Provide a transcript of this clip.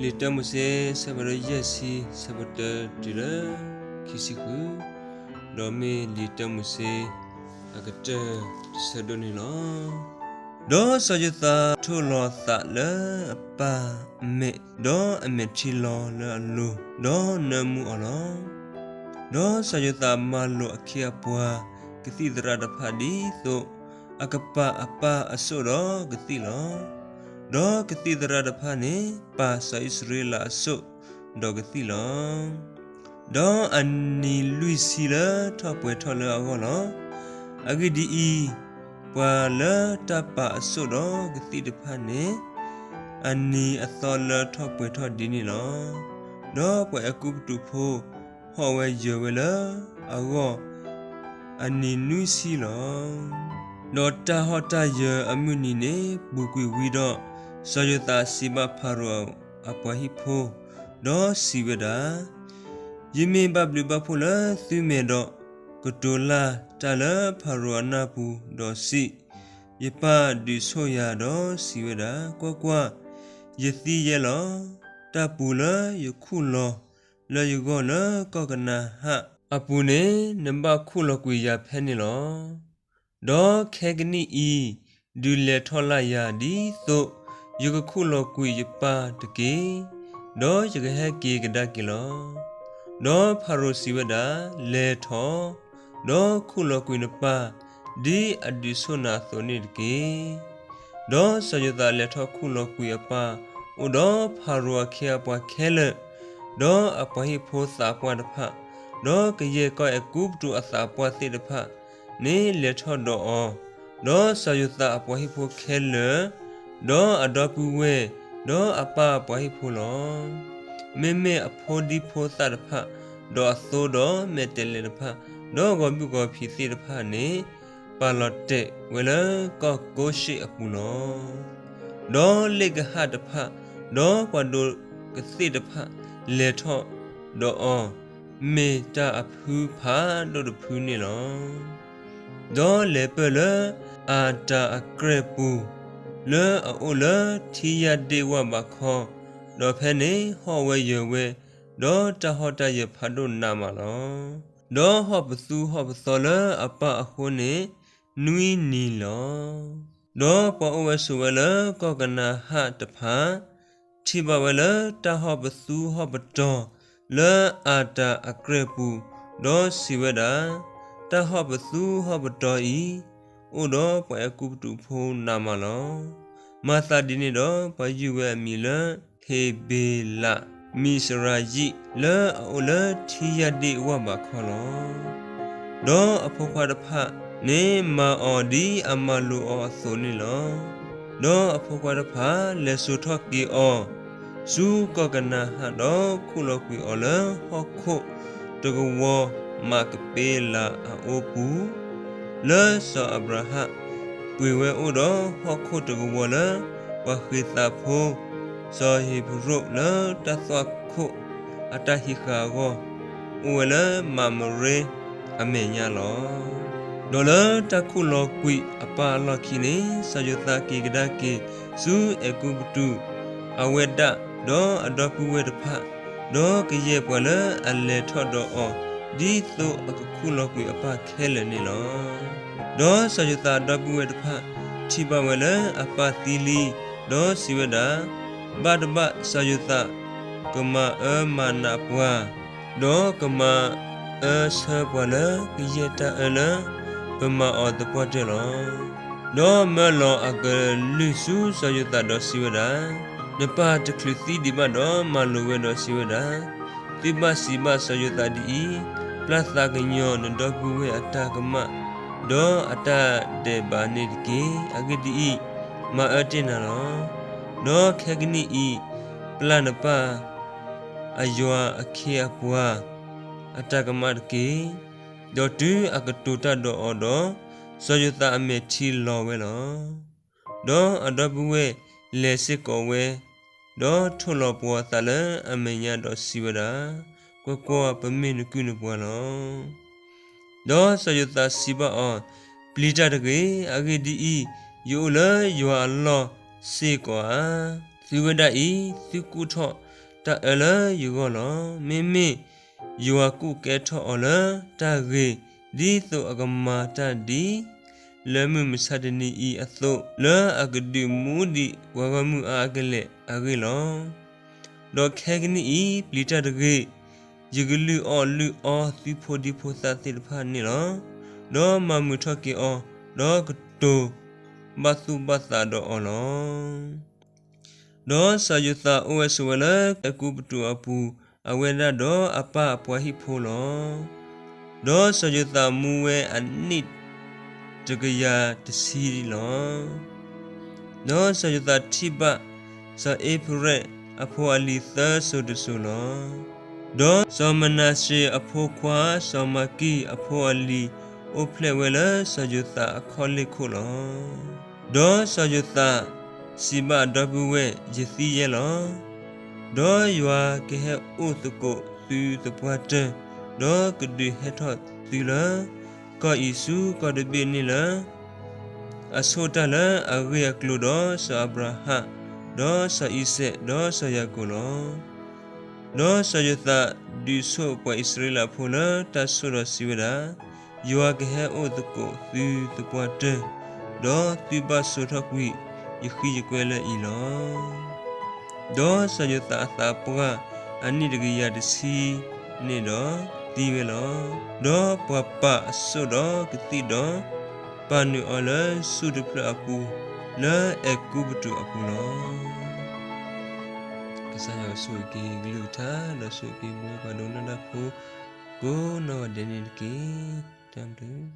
လံာ်တၢမိၤၡ့ ဆၢဖးဒိၣ်ယဲၢ်ဆံ ဆၢဖိတၢတုၤလၢခံဆံဃု, ဒီးမ့ၢ်လံာ်တၢမိၤၡ့ အကတၢၢ်တဆၢဒိၣ်န့ၣ်လီၤ. ဒီးစီၤယိၤသးထိၣ်လီၤသးလၢအပၢ်အမဲာ်, ဒီးအမဲာ်ထံလီၤလၢအလိၤ, ဒီးနၢမူအီၤလီၤ. ဒီးစီၤယိၤသးမၤလိာ်အခ့အပှၤကသံၣ်သရၣ်တဖၣ်ဒ်သိး အကပာ်အပၢ်အစိၣ်ဒီးကသံၣ်လီၤ. ဒီးကသံၣ်သရၣ်တဖၣ်န့ၣ် ပာ်စီၤအံၣ်စရ့လးအစိၣ်ဒီးကသံၣ်လီၤ. ဒီးအနံၤလွံၢ်ဆံလၢထီၣ်ပှဲၤထီၣ်လၢအဂီၢ်လီၤ. အဂ့ၢ်ဒ်အံၤ, ပှၤလၢတၢ်ပာ်အစိၣ်ဒီးကသံၣ်တဖၣ်န့ၣ် အနံၤအသီလၢထီၣ်ပှဲၤထီၣ်ဒ်န့ၣ်လီၤ. ဒီးပှၤအဲၤကူပတူးဖိ ဟီၣ်ဝဲယၢၤဝဲလၢအဂီၢ် အနံၤနွံဆံလီၤ. ဒီးတၢ်ဟီၣ်တၢ်ယၢၤအမုၢ်နံၤန့ၣ် ပူၤကွံာ်ဝံၤဒီး, စီၤယိၤသးစံးဘၣ်ဖၤရိၤအပှၤဟံၣ်ဖိ, ဒီးစံးဝဲဒၣ်, ယမ့ၢ်ဘၣ်ဘျုးဘၣ်ဖှိၣ်လၢသုမဲာ်ဒီး, ကတိၤလၢ်တၢ်လၢဖၤရိၤအနၢ်ပူၤ, ဒီးစံး, ယပၢ်ဒုးဆိၣ်ယၤဒီးစံးဝဲဒၣ်, ကွၢ်ကွၢ်, ယသံယဲလီၤ. တၢ်ပူၤလၢယခူၣ်လီၤလၢယဂီၢ်လၢကီၢ်ကနၤအၣ်အပူၤန့ၣ်, နဘၣ်ခူၣ်လီၤကွံာ်ယၤဖဲန့ၣ်လီၤ. ဒီးခဲကနံၣ်အံၤ, ဒုးလဲၤထီၣ်လၢ်ယၤဒ်သိးယကခူၣ်လီၤကွံာ်ယပၢ်တက့ၢ်. ဒီးယကဟဲက့ၤကဒါက့ၤလီၤ. ဒီးဖၤရိၤစံးဝဲဒၣ်, လဲၤထီၣ်, ဒီးခူၣ်လီၤကွံာ်နပၢ်, ဒ်အဒုးဆိၣ်နၤအသိးန့ၣ်တက့ၢ်. ဒီးစီၤယိၤသးလဲၤထီၣ်ခူၣ်လီၤကွံာ်အပၢ်, အိၣ်ဒီးဖၤရိၤအခ့အပှၤခဲလၢာ်, ဒီးအပှၤဟံၣ်ဖိသးပှၢ်တဖၣ်, ဒီးကယဲၢ်ကီၢ်အဲၤကူပတူးအသးပှၢ်သ့ၣ်တဖၣ်န့ၣ် လဲၤထီၣ်ဒီးအီၤ, ဒီးစီၤယိၤသးအပှၤဟံၣ်ဖိခဲလၢာ်, ဒီးအဒီပုၢ်ဝဲၢ်, ဒီးအပၢ်အပှၤဟံၣ်ဖိလီၤ. မ့မ့ၢ်အဖိဒံဖိသၣ်တဖၣ်, ဒီးအသိဒီးမဲာ်တဲးလဲးတဖၣ်, ဒီးဂီၤမုၢ်ဂီၤဖံးသ့ၣ်တဖၣ်န့ၣ်, ပာ်လီၤတဲာ်ဝဲလၢကီၢ်ကိၤၡ့ၣ်အပူၤလီၤ. ဒီးလ့ၣ်ကဟၣ်တဖၣ်, ဒီးပှၤဒိးကသ့ၣ်တဖၣ်, လဲၤထီၣ်ဒီးအီၤ, မ့ၢ်တၢ်အဖုဖးဒိၣ်တဖုန့ၣ်လီၤ. ဒီးလဲၤပၢၢ်လၢအၤတၢ်အကြဲၢ်ပူၤ, လၢအအိၣ်လၢထံယၢ်ဒ့ၣ်ဝၢ်ဘးခီ, ဒီးဖဲန့ၣ်ဟီၣ်ဝဲယၢၤဝဲ, ဒီးတၢ်ဟီၣ်တၢ်ယၢၤဖးဒိၣ်နးမးလီၤ. ဒီးဟီၣ်ပသူဟီၣ်ပသီလၢအပၢ်အဃိန့ၣ်, နွံနံၤလီၤ. ဒီးပှၤအိၣ်ဝဲဆိးဝဲလၢကီၢ်ကနၤအၣ်တဖၣ်, ထံၣ်ဘၣ်ဝဲလၢတၢ်ဟီၣ်ပသူဟီၣ်ပတီၤလၢအၤတၢ်အကြဲၢ်ပူၤ, ဒီးစံးဝဲဒၣ်, တၢ်ဟီၣ်ပသူဟီၣ်ပတီၤအံၤ, အိၣ်ဒီးပှၤအဲၤကူပတူးဖိနးမးလီၤ. မၤသးဒ်န့ၣ်ဒီး ပှၤယုၢ်ဝဲအမံၤလၢ ဟ့းဘ့းလး, မံးစရၤယံး, လၢအအိၣ်လၢထံယၢ်ဒ့ၣ်ဝၢ်ဘးခီလီၤ. ဒီးအဖိခွါတဖၣ်န့ၣ် မၤအီၤဒ်အမၤလိာ်အီၤအသိးန့ၣ်လီၤ. ဒီးအဖိခွါတဖၣ်လဲၤစိာ်ထီၣ်က့ၤအီၤ ဆူကီၢ်ကနၤအၣ်, ဒီးခူၣ်လီၤကွံာ်အီၤလၢဟီၣ်ခိၣ်တကဝီၤ မးကပ့လးအအိပူၤ, လၢစီၤအၤဘြၤဟၣ်ပှ့ၤဝဲအိၣ်ဒီးဟီၣ်ခိၣ်တကဝီၤလၢ ပှၤဃ့ၤသးဖိ စီၤဟ့းဘြိၣ်လၢတၢ်သွၣ်ခိၣ်အတၢ်ဟံးဃာ်အဂီၢ်, အိၣ်ဝဲလၢမးမရ့အမဲာ်ညါလီၤ. ဒီးလၢတၢ်ခူၣ်လီၤကွံာ်အပၢ်အလီၢ်ခံန့ၣ်, စီၤယိၤသးက့ၤကဒါက့ၤဆူအဲၤကူပတူး, အဝဲဒၣ်, ဒီးအဒီပုၢ်ဝဲၢ်တဖၣ်, ဒီးကယဲၢ်ပှၤလၢအလဲၤထီၣ်ဒီးအီၤ, ဒ်သိးအကခူၣ်လီၤကွံာ်အပၢ်ခဲလၢာ်န့ၣ်လီၤ. ဒီးစီၤယိၤသးအဒီပုၢ်ဝဲၢ်တဖၣ် ထံၣ်ဘၣ်ဝဲလၢအပၢ်သံလံ, ဒီးစံးဝဲဒၣ်, ဘၣ်တဘၣ်စီၤယိၤသးကမၤအၢမၤနးပှၤ, ဒီးကမၤအၢဆၢပှၤလၢကယဲၢ်တၢ်အၢလၢပမၤအီၤသပှၢ်တၢၢ်လီၤ. ဒီးမၢလီၤအကလုၢ်ဆူစီၤယိၤသးဒီးစံးဝဲဒၣ်, နပၢ်တချုးသံဒံးဘၣ်ဒီး မၤလိာ်ဝဲဒီးစံးဝဲဒၣ်, သုဘၣ်စံးဘၣ်စီၤယိၤသးဒ်အံၤ, ပျၢ်သးကညီၤနဒီပုၢ်ဝဲၢ်အတၢ်ကမၣ်, ဒီးအတၢ်ဒဲးဘးန့ၣ်တက့ၢ်. အဂ့ၢ်ဒ်အံၤ, မၤအၢတ့ၢ်နၤလီၤ. ဒီးခဲကနံၣ်အံၤ, ပျၢ်နပၢ်အယွၤအခ့အပှၤအတၢ်ကမၣ်တက့ၢ်. ဒီးတုၤအကတိၤတၢ်ဒီးအီၤဒီး, စီၤယိၤသးအမဲာ်ထံလီၤဝဲလီၤ. ဒီးအဒီပုၢ်ဝဲၢ်လဲၤစ့ၢ်ကီးဝဲ, ဒီးထိၣ်လီၤပှီၤအသးလၢအမဲာ်ညါဒီးစံးဝဲဒၣ်, ကွၢ်ကွၢ်, ပမ့ၢ်နကုၢ်နပှၤလီၤ. ဒီးစီၤယိၤသးစံးဘၣ်အီၤ, ပျံၤတၢ်တဂ့ၤ. အဂ့ၢ်ဒ်အံၤ, ယအိၣ်လၢယွၤအလီၢ်စ့ၢ်ကီးဧါ. သုဝဲဒၣ်အံၤ, သုကူၣ်ထီၣ်တၢ်အၢလၢယဂီၢ်လီၤ. မ့မ့ၢ်ယွၤကူၣ်ကဲထီၣ်အီၤလၢတၢ်ဂ့ၤ, ဒ်သိးအကမၤတၢ်ဒ်လၢမုၢ်မဆါတနံၤအံၤအသိး, လၢအကဒုးမူဒံးပှၤဂီၢ်မုၢ်အါအကလဲာ်အဂ့ၢ်လီၤ. ဒီးခဲကနံၣ်အံၤပျံၤတၢ်တဂ့ၤ, ယကလုၢ်အီၣ်လုၢ်အီသုဖိဒံဖိသၣ်သ့ၣ်တဖၣ်န့ၣ်လီၤ. ဒီးမၤမုာ်ထီၣ်က့ၤအီၤ, ဒီးကတိၤဘၣ်သူၣ်ဘၣ်သးဒီးအီၤလီၤ. ဒီးစီၤယိၤသးအိၣ်ဝဲဆိးဝဲလၢအဲၤကူပတူးအပူၤ, အဝဲဒၣ်ဒီးအပၢ်အပှၤဟံၣ်ဖိလီၤ. ဒီးစီၤယိၤသးမူဝဲအနံၣ်တကယၤတဆံလီၤ. ဒီးစီၤယိၤသးထံၣ်ဘၣ်စီၤအ့ဖရဲၣ်အဖိအလံၤသၢစိၤတစိၤလီၤ. ဒီးစီၤမနၤၡ့အဖိခွါစီၤမၤကံအဖိအလံၤအိၣ်ဖျဲၣ်ဝဲလၢစီၤယိၤသးအခီၣ်လ့ၢ်ခိၣ်လီၤ. ဒီးစီၤယိၤသးစံးဘၣ်အဒီပုၢ်ဝဲၢ်, ယသံယဲလီၤ. ဒီးယွၤကဟဲအိၣ်သကိးသုသပှၢ်တၢၢ်, ဒီးကဒုးဟဲထီၣ်သုလၢကီၢ်အံၤဆူကီၢ်တဘ့ၣ်န့ၣ်လၢ အဆိၣ်တၢ်လၢအဂ့ၢ်အကျိၤဒီးစီၤအၤဘြၤဟၣ်, ဒီးစီၤအံၤစဲး, ဒီးစီၤယၤကိာ်လီၤ. ဒီးစီၤယိၤသးဒုးဆိၣ်ပှၤအံၣ်စရ့လးဖိလၢတၢ်ဆိၣ်ဒီးစံးဝဲဒၣ်, ယွၤကဟဲအိၣ်သကိးသုသပှၢ်တၢၢ်, ဒီးသုဘၣ်စိာ်ထီၣ်ကွံာ်ယဃံယကွဲလၢအံၤလီၤ. ဒီးစီၤယိၤသးအသးပှၢ်အနံၣ်တကယၤတဆံန့ၣ်ဒီးသံဝဲလီၤ. ဒီးပှၤပာ်အစိၣ်ဒီးကသံၣ်ဒီး ပာ်နုာ်အီၤလၢဆူၣ်တဖျၢၣ်အပူၤ လၢအဲၤကူပတူးအပူၤလီၤ. ကစၢ်ယွၤကဆိၣ်ဂ့ၤက့ၤကလုၢ်ကထါ ဒီးဆိၣ်ဂ့ၤက့ၤပဝဲပှၤဒိကနၣ်တၢ်ဖိကိးနီၢ်ဂၤဒဲးန့ၣ်တက့ၢ်. တၢ်ဘျုး